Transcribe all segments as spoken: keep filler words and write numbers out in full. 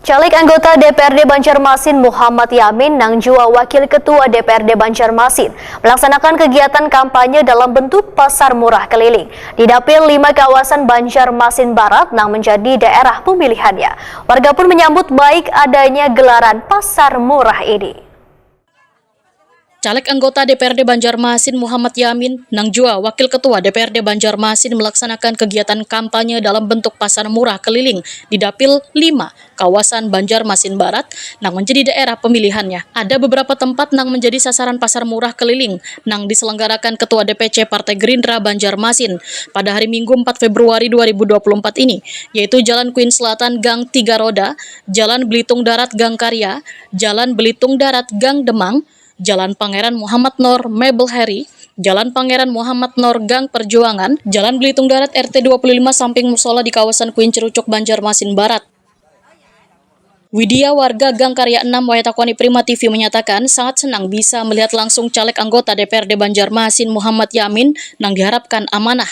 Caleg anggota D P R D Banjarmasin Muhammad Yamin nang jua Wakil Ketua D P R D Banjarmasin melaksanakan kegiatan kampanye dalam bentuk pasar murah keliling di Dapil lima kawasan Banjarmasin Barat nang menjadi daerah pemilihannya. Warga pun menyambut baik adanya gelaran pasar murah ini. Caleg anggota D P R D Banjarmasin Muhammad Yamin nang jua Wakil Ketua D P R D Banjarmasin melaksanakan kegiatan kampanye dalam bentuk pasar murah keliling di Dapil lima kawasan Banjarmasin Barat nang menjadi daerah pemilihannya. Ada beberapa tempat nang menjadi sasaran pasar murah keliling nang diselenggarakan Ketua D P C Partai Gerindra Banjarmasin pada hari Minggu empat Februari dua ribu dua puluh empat ini, yaitu Jalan Queen Selatan Gang Tiga Roda, Jalan Belitung Darat Gang Karya, Jalan Belitung Darat Gang Demang, Jalan Pangeran Muhammad Nor Mebel Heri, Jalan Pangeran Muhammad Nor Gang Perjuangan, Jalan Belitung Darat R T dua puluh lima samping musola di kawasan Queen Cerucuk Banjarmasin Barat. Widya, warga Gang Karya enam, Wayah Takwani Prima T V menyatakan sangat senang bisa melihat langsung caleg anggota D P R D Banjarmasin Muhammad Yamin nang diharapkan amanah.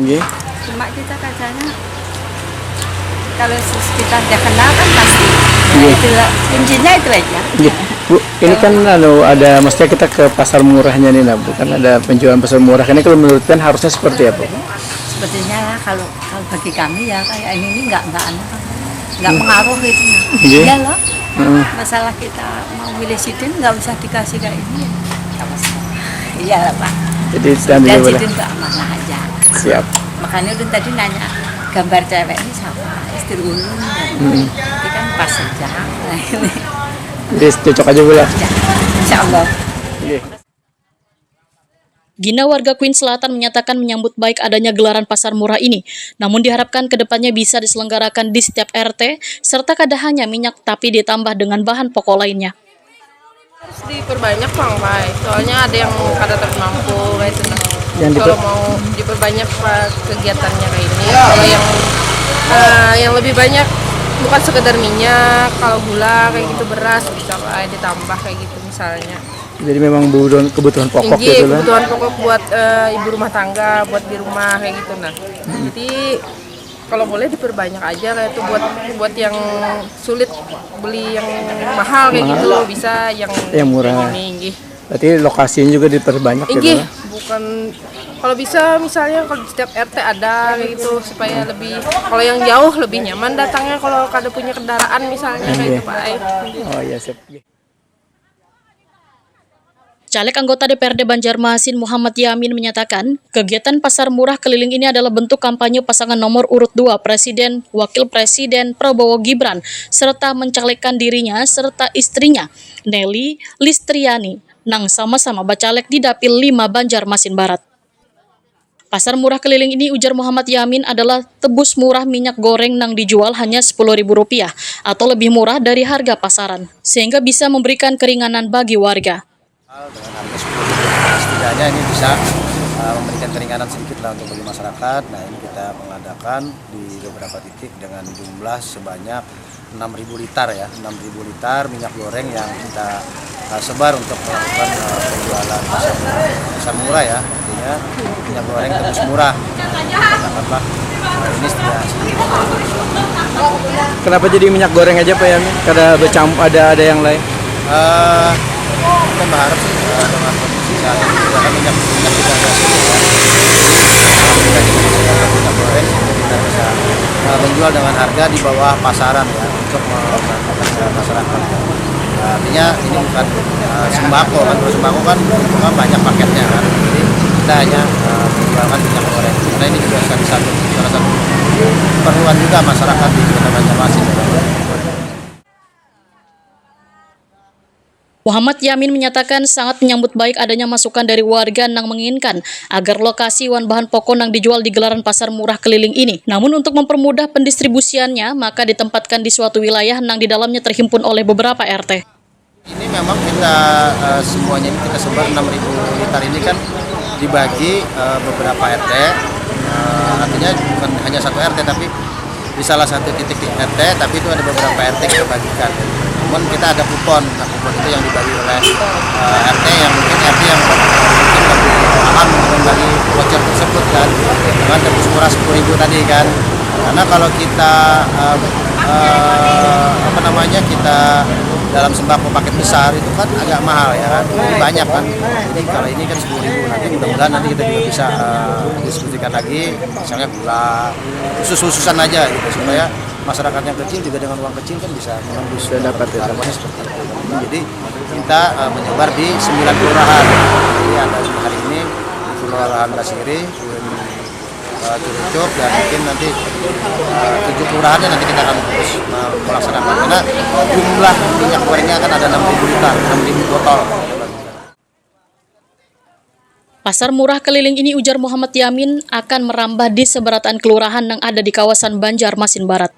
Nggih. Cuma kita kacanya kalau sus- kita tidak kenal kan pasti. Nggih. Itulah kuncinya itu aja. Nggih. Bu, ini kan anu ada maksudnya kita ke pasar murahnya nih nah, Bu. Kan ada penjualan pasar murah. Ini kalau menurut kan harusnya seperti apa, Bu? Sepertinya kalau kalau bagi kami ya kayak ini ini nggak nggak anu nggak pengaruh itu. Nggih. Iya loh. Heeh. Masalah kita mau milih sidin nggak usah dikasih kayak ini. Nggak masalah. Iya lah, Pak. Jadi dan sudah boleh. Sidin keamanan aja. Siap. Makanya ulun tadi nanya gambar cewek ini siapa? Istri ulun. Hmm. Itu kan pas saja. Nah, ini. Jadi cocok aja, Bu, lah. Ya, insya Allah. Nggih. Gina, warga Queen Selatan, menyatakan menyambut baik adanya gelaran pasar murah ini, namun diharapkan ke depannya bisa diselenggarakan di setiap R T, serta kada hanya minyak tapi ditambah dengan bahan pokok lainnya. Harus diperbanyak pang, Pak. Soalnya ada yang kada termampu kayak itu nah. Yang diper- Kalau mau diperbanyak, Pak, kegiatannya kayak ini. Kalau yang eh, yang lebih banyak bukan sekedar minyak, kalau gula kayak gitu, beras bisa, Pak, ditambah kayak gitu misalnya. Jadi memang kebutuhan, kebutuhan pokok. Inggih, gitu lah. Kebutuhan pokok buat eh, ibu rumah tangga, buat di rumah kayak gitu nah. Jadi kalau boleh diperbanyak aja kayak itu buat buat yang sulit beli yang mahal kayak gitu, bisa yang yang murah. Ini, inggih. Berarti lokasinya juga diperbanyak gitu. Inggih, lah. Bukan kalau bisa misalnya kalau di setiap R T ada kayak gitu supaya lebih kalau yang jauh lebih nyaman datangnya kalau kada punya kendaraan misalnya kayak gitu, Pak. Ai. Oh iya, siap. Caleg anggota D P R D Banjarmasin Muhammad Yamin menyatakan, kegiatan pasar murah keliling ini adalah bentuk kampanye pasangan nomor urut dua Presiden Wakil Presiden Prabowo Gibran serta mencalekkan dirinya serta istrinya Nelly Listriani nang sama-sama bacaleg di Dapil lima Banjarmasin Barat. Pasar murah keliling ini, ujar Muhammad Yamin, adalah tebus murah minyak goreng nang dijual hanya sepuluh ribu rupiah atau lebih murah dari harga pasaran, sehingga bisa memberikan keringanan bagi warga. Dengan harga sepuluh ribu, setidaknya ini bisa uh, memberikan keringanan sedikit lah untuk bagi masyarakat. Nah, ini kita mengadakan di beberapa titik dengan jumlah sebanyak enam ribu liter ya, enam ribu liter minyak goreng yang kita uh, sebar untuk melakukan uh, penjualan pasar murah. Pasar murah ya, artinya minyak goreng tebus murah. Katakanlah uh, ini sudah. Kenapa jadi minyak goreng aja, Pak Yamin? Kada bercampur, ada ada yang lain? Uh, kita berharap sih uh, dengan kondisi saat ini juga kan minyak minyak juga ada sih ya. Kita juga bisa dapat minyak goreng sehingga kita bisa uh, menjual dengan harga di bawah pasaran ya untuk membantu masyarakat. Uh, artinya ini bukan uh, sembako kan, kalau sembako kan itu kan banyak paketnya kan. Jadi kita hanya uh, menjualkan minyak goreng karena ini juga salah satu salah satu keperluan juga masyarakat di Kota Banjarmasin. Muhammad Yamin menyatakan sangat menyambut baik adanya masukan dari warga nang menginginkan agar lokasi wan bahan pokok nang dijual di gelaran pasar murah keliling ini. Namun untuk mempermudah pendistribusiannya, maka ditempatkan di suatu wilayah nang di dalamnya terhimpun oleh beberapa R T. Ini memang kita uh, semuanya ini kita sebar enam ribu liter ini kan dibagi uh, beberapa R T. Uh, artinya bukan hanya satu R T tapi di salah satu titik di R T, tapi itu ada beberapa R T kita bagikan. Namun kita ada kupon, nah kupon itu yang dibagi oleh uh, R T yang mungkin R T yang mungkin lebih paham membagi voucher tersebut kan, dengan tebus murah sepuluh ribu tadi kan. Karena kalau kita uh, uh, apa namanya kita dalam sembako paket besar itu kan agak mahal ya kan, jadi banyak kan. Jadi kalau ini kan sepuluh ribu, nanti mudah-mudahan nanti kita juga bisa uh, diskusikan lagi, misalnya gula, khusus-khususan aja gitu, supaya masyarakat yang kecil juga dengan uang kecil kan bisa menembus. Sudah dapat ya. Harapannya seperti itu. Jadi kita uh, menyebar di sembilan kelurahan. Jadi ada hari ini di Kelurahan Basiri, uh, Curucuk, dan mungkin nanti uh, tujuh kelurahannya nanti kita akan terus uh, melaksanakan, karena jumlah minyak gorengnya kan ada enam ribu liter, enam ribu botol. Pasar murah keliling ini, ujar Muhammad Yamin, akan merambah di seberataan kelurahan yang ada di kawasan Banjarmasin Barat.